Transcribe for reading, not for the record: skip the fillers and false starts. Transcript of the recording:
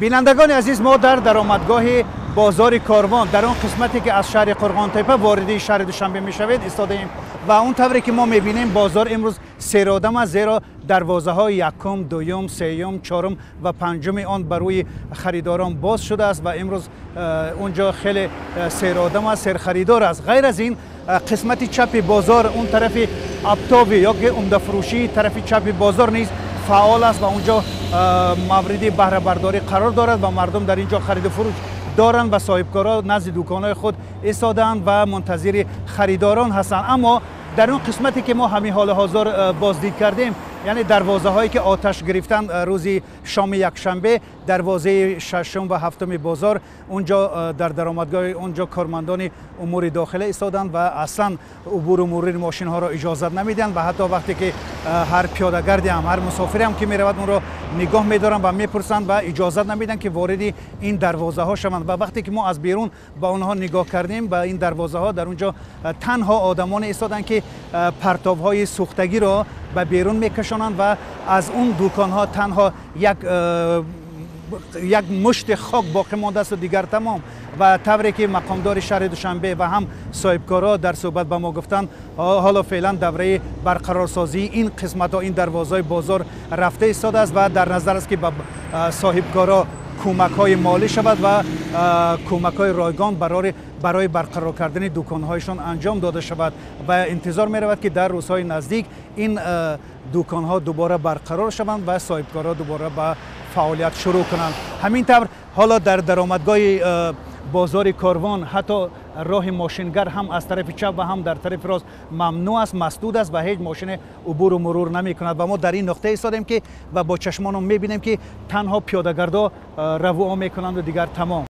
Бинандагони азиз, мо дар даромадгоҳи бозори Корвон, дар он қисмате ки аз шаҳри Қурғонтепа вориди шаҳри Душанбе мешавед, истодаем ва он тавре ки мо мебинем, бозор имрӯз серодам аст, зеро дарвозаҳои якум, дуюм, сеюм, чорум ва панҷуми он ба рӯи харидорон боз шудааст ва имрӯз онҷо хеле серодам аст, серхаридор аст. Ғайр аз ин, қисмати чапи бозор, он тарафи оптовый ё ки умдафурӯшии тарафи чапи бозор низ фаъол аст ва онҷо мавриди баҳрабардорӣ қарор дорад ва мардум дар ин ҷо хариду фурӯш доранд ва соҳибкорон назди дуконҳои худ истодаанд ва мунтазири харидорон ҳастанд. Аммо дар он қисмате ки мо ҳамин ҳоли ҳозир боздид кардем, яъне дарвозаҳое ки оташ гирифтанд рӯзи шоми якшанбе, дарвозаи шашум ва ҳафтуми бозор, унҷо дар даромадгоҳи унҷо кормандони умури дохила истоданд ва аслан убуру мурури мошинҳоро иҷозат намедиҳанд ва ҳатто вақте ки ҳар пиёдагарде ҳам, ҳар мусофире ҳам ки меравад, онро нигоҳ медоранд ва мепурсанд ва иҷозат намедиҳанд, ки вориди ин дарвозаҳо шаванд. Ва вақте ки мо аз берун ба онҳо нигоҳ кардем, ба ин дарвозаҳо, дар унҷо танҳо одамоне истоданд, ки партовҳои сӯхтагиро ба берун мекашонанд ва аз он дуконҳо танҳо як мушти хок боқӣ мондааст дигар тамом. Ва тавре ки мақомдори шаҳри Душанбе ва ҳам соҳибкорҳо дар суҳбат ба мо гуфтанд, ҳоло феълан давраи барқарорсозии ин қисматҳо, ин дарвозаҳои бозор рафта истодааст ва дар назар аст, ки ба соҳибкорҳо кӯмакҳои молӣ шавад ва кӯмакҳои ройгон барои барқарор кардани дуконҳояшон анҷом дода шавад ва интизор меравад, ки дар рӯзҳои наздик ин дуконҳо дубора барқарор шаванд ва соҳибкорҳо дубора ба фаъолият шурӯъ кунанд. Ҳамин тавр, ҳоло дар даромадгоҳи бозори Корвон ҳатто роҳи мошингар ҳам аз тарафи чап ва ҳам дар тарафи рост мамнӯъ аст, масдуд аст ва ҳеҷ мошине убуру мурур намекунад. Ва мо дар ин нуқта истодем, ки ва бо чашмонон мебинем, ки танҳо пиёдагардо равуо мекунанду дигар тамом.